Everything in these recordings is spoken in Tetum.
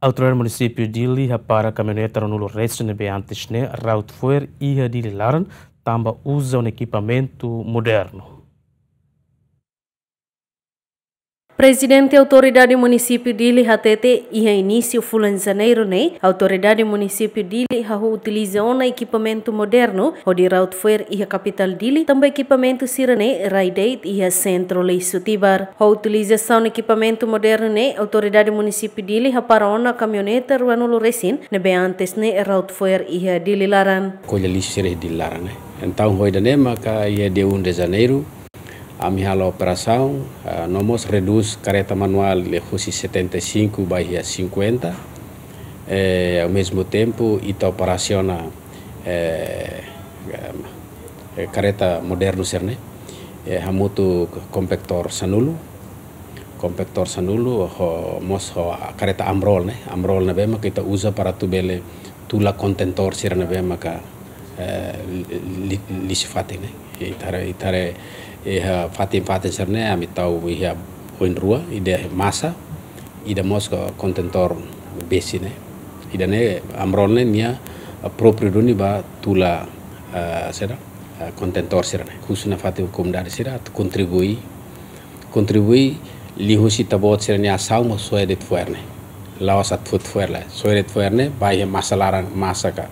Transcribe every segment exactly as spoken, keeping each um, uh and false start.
Autoridade Munisípiu Dili hapara kamioneta ruanulu resin ne'ebé antes ne'e rauta fo'er iha Dili laran, tanba uza ona ekipamentu modernu. Prezidente Autoridade Munisípiu Dili hatete, iha inísiu fulan Janeiru ne'e, Autoridade Munisípiu Dili hahú utiliza ona ekipamentu modernu hodi rauta fo'er iha kapitál Dili, tanba ekipamentu sira-ne'e rai de'it iha sentru lixu Tibar. Ho utilizasaun ekipamentu modernu ne'e, Autoridade Munisípiu Dili hapara ona kamioneta ruanulu resin ne'ebé antes ne'e rauta fo'er iha Dili laran. Rekolla lixu sira iha Dili laran ne'e. Entaun, ho ida-ne'e maka iha dia um de Janeiro, ami halo operasaun, ah, no mós redús kareta manuál liuhusi setenta e cinco ba iha cinquenta. Eh, ao mesmo tempo, ita operasaun, eh, eh, kareta modernu sira-ne'e, eh, hamutuk kompaktor sanulu, kompaktor sanulu, ho, mós ho kareta Amrol ne'e, Amrol ne'ebé maka ita uza para atu bele tula kontentór sira ne'ebé maka, eh, li-, li-, lixu fatin ne'e. Ita haree, ita haree, eh, fatin-fatin sira-ne'e, ami tau iha oin rua, ida masa, ida mós ho kontentór besi ne'e. Ida-ne'e Amrol ne'e nia, eh, própriu duni ba tula, eh, sira, eh, kontentór sira-ne'e. Husu nafatin komunidade sira atu kontribui, kontribui liuhusi ita-boot sira-nia asaun mós soe de'it fo'er ne'e. La'ós atu foti fo'er lae. Soe de'it fo'er ne'e, ba iha masa laran, masa ka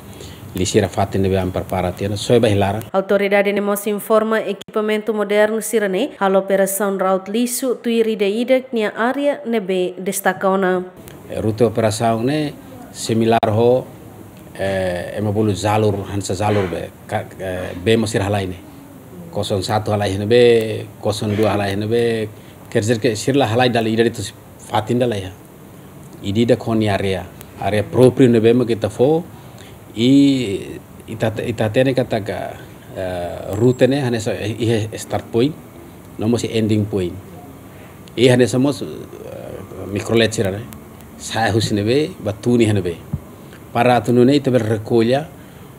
lixeira fatin ne'ebé ami prepara tiha ne'e, soe ba iha laran. Autoridade ne'e mós informa ekipamentu modernu sira-ne'e halo operasaun rauta lixu tuir ida-idak nia área ne'ebé destaka ona. Eh, rute operasaun ne'e similár ho, eh, ema bolu jalur, hanesan jalur be, ka, eh, bee mós sira halai ne'e. Kosong satu halai iha ne'ebé, kosong dua halai iha ne'ebé, quer dizer que sira la halai dala ida de'it husi fatin dala iha. Ida-idak ho nia área, área própriu ne'ebé maka ita fó, i ita, ita hatene katak, eh, rute ne'e hanesan iha start point, no mós ending point. I hanesan mós, eh, mikrolet sira-ne'e, sa'e husi ne'ebé, ba tun iha ne'ebé. Para atu nune'e ita bele rekolla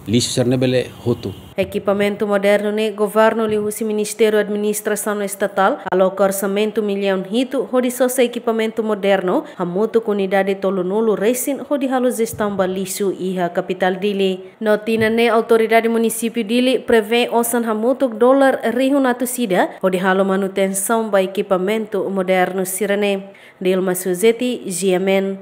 lixu sira-ne'e bele hotu. Ekipamentu modernu ne'e governu liuhusi Ministériu Administrasaun Estatál aloka orsamentu millaun hitu hodi sosa ekipamentu modernu hamutuk unidade tolunulu resin hodi halo jestaun ba lixu iha kapitál Dili. No tinan ne'e Autoridade Munisípiu Dili prevee osan hamutuk dolar rihun atus ida hodi halo manutensaun ba ekipamentu modernu sira-ne'e. Dilma Suzeti, G M N.